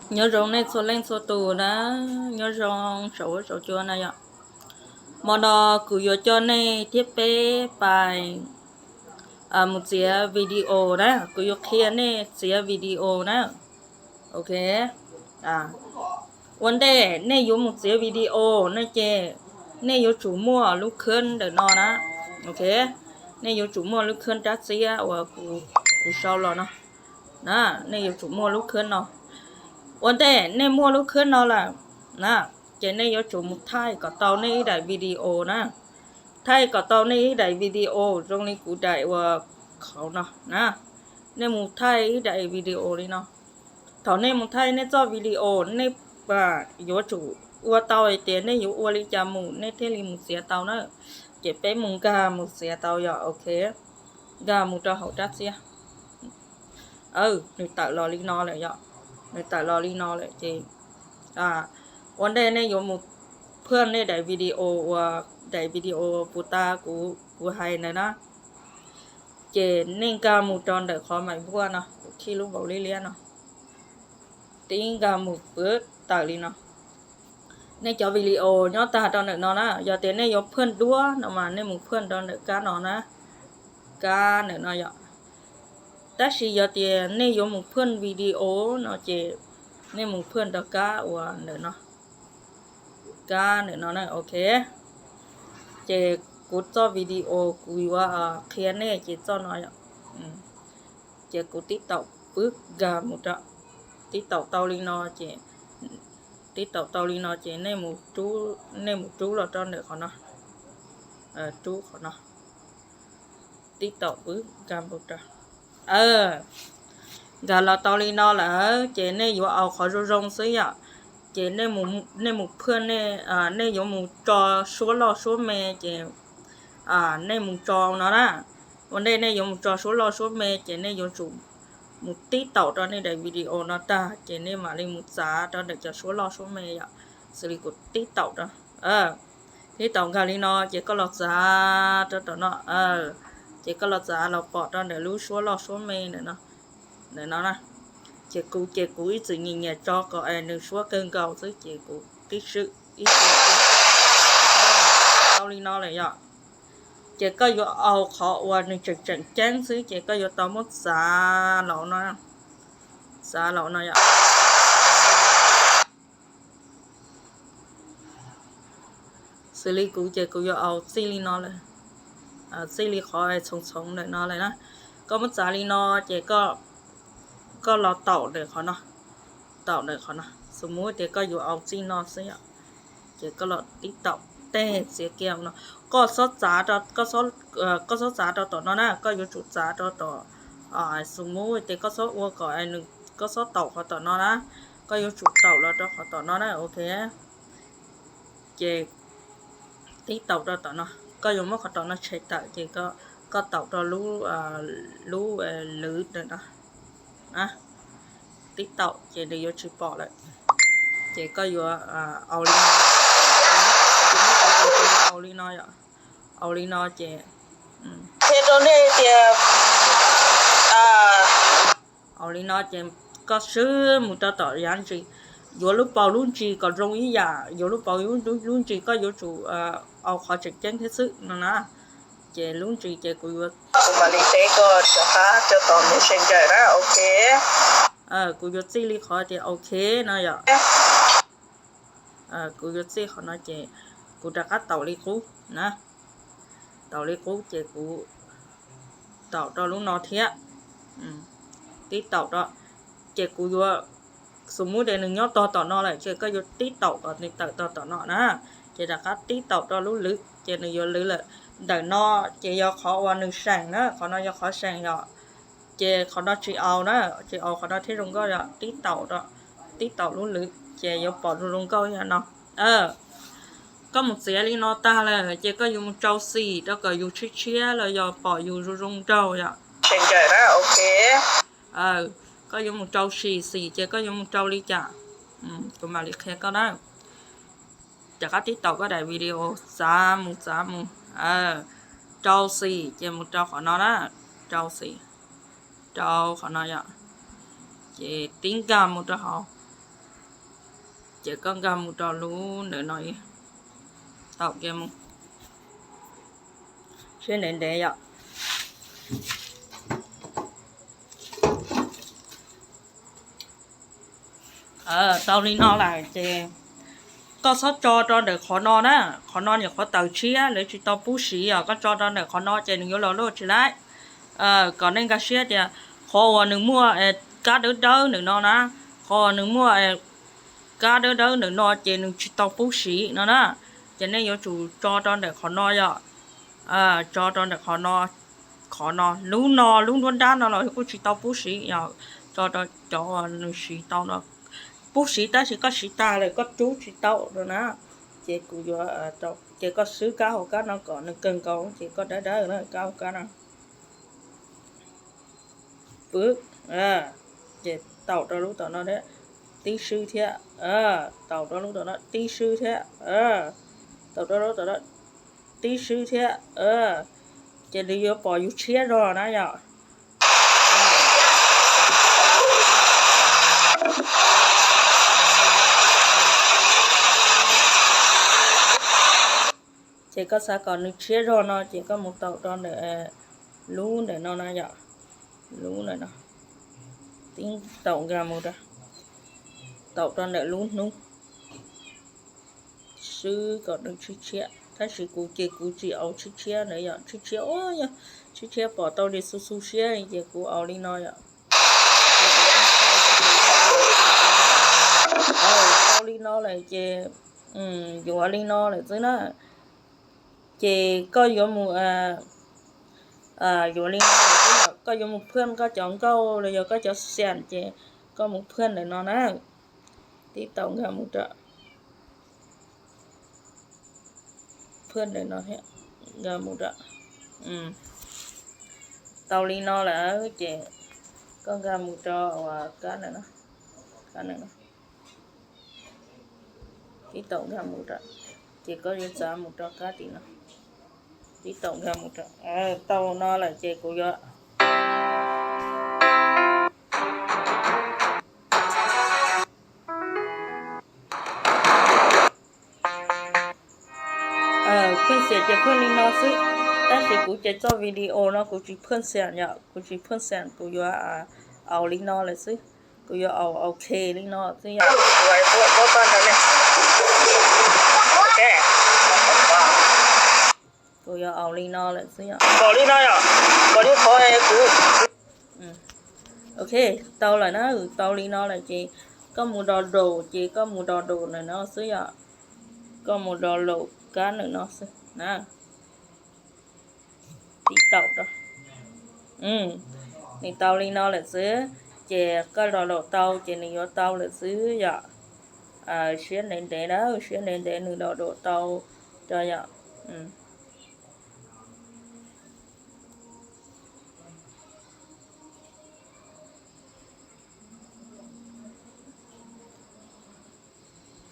Nyob zoo nej txhua leej txhua tus na, nyob zoo saum huab saum cua na yom. Hmo no kuv yuav coj nej thiab peb pais mus txiav video na, kuv yuav qhia nej txiav video na. Ok, ua ntej nej yuav mus txiav video no ces nej yuav tsum muaj lub khab ntawm no na. Ok, nej yuav tsum muaj lub khab rab txiab uas kuv sau los no. Nej yuav tsum muaj lub khab no. Ua ntej nej muaj lub khab no lawm na, ces nej yuav tsum mus thaij kom tau nej ib daim video na. Thaij kom tau nej ib daim video zoo li kuv daim uas qhov no na. Nej mus thaij ib daim video li no. Thaum nej mus thaij nej txoj video, nej yuav tsum ua tau hais tias nej yuav ua li cas mus nej thiaj li mus txiav tau na. Ces peb mus nkag mus txiav tau yom. Ok, nkag mus rau hauv rab txiab. Nws tawm los li no lawm yom. Nws tawm los li no lawm ces ua ntej nej yuav mus phaj nej daim video uas daim video puas tas kuv hais ntawd na. Ces nej nkag mus rau ntawm qhov mais vuaj no, kuv khij lub npaum liab liab no. Tib nkag mus pwb tawm li no. Nej cov video nyob tag rau ntawm no na, yog tias nej yuav phaj duab no mas nej mus phaj rau ntawm kab no na. Kab ntawm no yom. Tab sis yog tias nej yuav mus phaj video no ces nej mus phaj rau kab uas ntawm no. Kab ntawm no na. Ok, ces kuv txoj video kuv yuav qhia nej ces txoj no yom. Ces kuv tib taum pwb nkag mus rau, tib taum tau li no ces, tib taum tau li no ces nej mus rub los rau ntawm qhov no. Rub qhov no, tib taum pwb nkag mus rau. Nkag los tau li no lawm ces nej yuav au qhov zoo zoo xwb yom. Ces nej mus phaj, nej yuav mus tso suab loj suab me ces nej mus tso no na. Ua ntej nej yuav mus tso suab loj suab me ces nej yuav tsum mus tib taum rau nej daim video no tag ces nej mam li mus txav rau ntawm cov suab loj suab me yom. Xws li kuv tib taum rau, tib taum nkag li no ces koj los txav rau tom no, ces koj los txav los pom rau ntawm lub suab loj suab me ntawm no na. Ces kuv, ces kuv ib txwm nyiam nyiam tso kom es nws suab kawg nkaus xwb ces kuv tib swm ib txwm tau li no lawm yom. Ces koj yuav au qhov uas nws tseem tseem ceeb xwb ces koj yuav tau muab txav los no, txav los no yom. Xws li kuv ces kuv yuav au txij li no lawm, txij li qhov txhoov txhoov ntawm no lawm na. Koj muab txav li no ces koj los taum ntawm qhov no, taum ntawm qhov no. Xws li tias koj yuav au txij no xwb yom, ces koj los tib taum tej txiav kiag no. Koj xob txav, koj xob txav rau tom no na, koj yuav tsum txav rau tom, xws li tias koj xob ua kom, koj xob taum qhov tom no na, koj yuav tsum taum los rau qhov tom no na. Ok, ces tib taum rau tom no, koj yuav muab qhov tom no tshem tawm ces koj taum rau lub, lub lwv ntawm no. Tib taum ces nws yuav tsis pom lawm. Ces koj yuav au li no, au li no yom, au li no ces qhia rau nej tias au li no ces koj swb mus rau tom yav ntsis, yuav lub paus lub ntsis kom zoo ib yam, yuav lub paus lub ntsis koj yuav tsum au qhov tseem ceeb thiab xwb no na. Ces lub ntsis ces kuv yuav, kuv mam li teb koj rov qab rau tom Messenger na. Ok, kuv yuav txij li qhov tias ok no yom. Kuv yuav txij qhov no ces kuv rov qab taum li qub na. Taum li qub ces kuv taum rau lub no thiab. Tib taum rau, ces kuv yuav, xws li tias nws nyob tog tom no lawm ces koj yuav tib taum kom nws tawm tog tom no na. Ces rov qab tib taum rau lub lwv ces nws yuav lwv lawm. Ntawm no ces yog qhov uas nws seem na, qhov no yog qhov seem yom. Ces qhov no tsis au na, tsis au qhov no thiab zoo nkauj yom. Tib taum, tib taum lub lwv ces yuav pom zoo zoo nkauj yom no. Koj mus txiav li no tag lawm ces koj yuav mus rau xim rau kom yus tshiab tshiab los yog pom yus zoo zoo nraug yom. Koj yuav mus rau xim, xim ces koj yuav mus rau li cas, kuv mam li qhia koj na. Rov qab tib taum koj daim video, txav mus txav mus, rau xim ces mus rau qhov no na, rau xim, rau qhov no yom. Ces tib nkag mus rau hauv, Ces koj nkag mus rau lub ntawm no, tau kiag mus, siab ntev ntev yom. Tau li no lawm ces koj txhob tso rau ntawm qhov no na, qhov no nyuam qhuav tawm tshiab, lawv tsis tau pub siv os. Koj tso rau ntawm qhov no ces nws yuav los luaj tsis laib. Kom nej nkag siab tias qhov uas nws muaj kab dawb dawb ntawm no na, qhov uas nws muaj kab dawb dawb ntawm no ces nws tsis tau pub siv no na. Ces nej yuav tsum tso rau ntawm qhov no yom, tso rau ntawm qhov no, qhov no, lub no, lub nruab nrab no los kuj tsis tau pub siv yom. Tso rau cov uas nws siv tau no, pub siv tab sis koj siv tag lawm koj rub tsis tau no na. Ces kuv yuav, ces koj swb kab hauv kab no kom nws kawg nkaus ces koj dawb dawb na kab hauv kab no. Pwb, ces taum rau lub tom no thiab, tib swb thiab, taum rau lub tom no tib swb thiab, taum rau lub tom no tib swb thiab, ces nws yuav pom yus tshiab zog na yom. Ces koj xav kom nws tshiab zog no ces koj mus taum rau ntawm lub ntawm no na yom, lub ntawm no, tib taum nkag mus rau, taum rau ntawm lub hnub, swb kom nws tshiab tshiab, tab sis kuv ces kuv tsis au tshiab tshiab na yom, tshiab tshiab ua yog tshiab tshiab pom tau li xu xu siab ces kuv au li no yom. Tau li no lawm ces yuav li no lawm xwb na. Ces koj yuav mus, yuav li no lawm xwb, koj yuav mus phwj koj cov nkauj los yog koj cov xiam ces koj mus phwj ntawm no na. Tib taum nkag mus rau, phwj ntawm no thiab, nkag mus rau. Tau li no lawm ces koj nkag mus rau kab ntawm no, kab ntawm no. Tib taum nkag mus rau, ces koj yuav txav mus rau kab tim no, tib taum nkag mus rau. Tau no lawm ces kuv yuav phwj xiam ces phwj li no xwb, tab sis kuv ces txoj video no kuv tsis phwj xiam yom, kuv tsis phwj xiam, kuv yuav au li no lawm xwb, kuv yuav au ok li no xwb yom. Kuv yuav au li no lawm xwb yom. Kom li no yom, kom li qhov kuv. Ok, tau lawm na, tau li no lawm ces koj mus do daum ces koj mus do daum ntawm no xwb yom. Koj mus do daum kab ntawm no xwb na. Tib taum rau. Nws tau li no lawm xwb, ces koj do daum tau ces nws yuav tau lawm xwb yom. Siab ntev ntev na, siab ntev ntev nws do daum tau rau yom.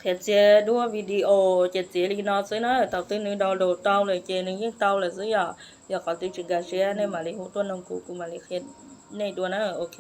Qhia txiav duab video ces txiav li no xwb na, thaum twg nws do daum tau lawm ces nws yeej tau lawm xwb yom. Yog qhov twg tsis nkag siab nej mam li hu tuaj nug kuv, kuv mam li qhia nej dua na, ok.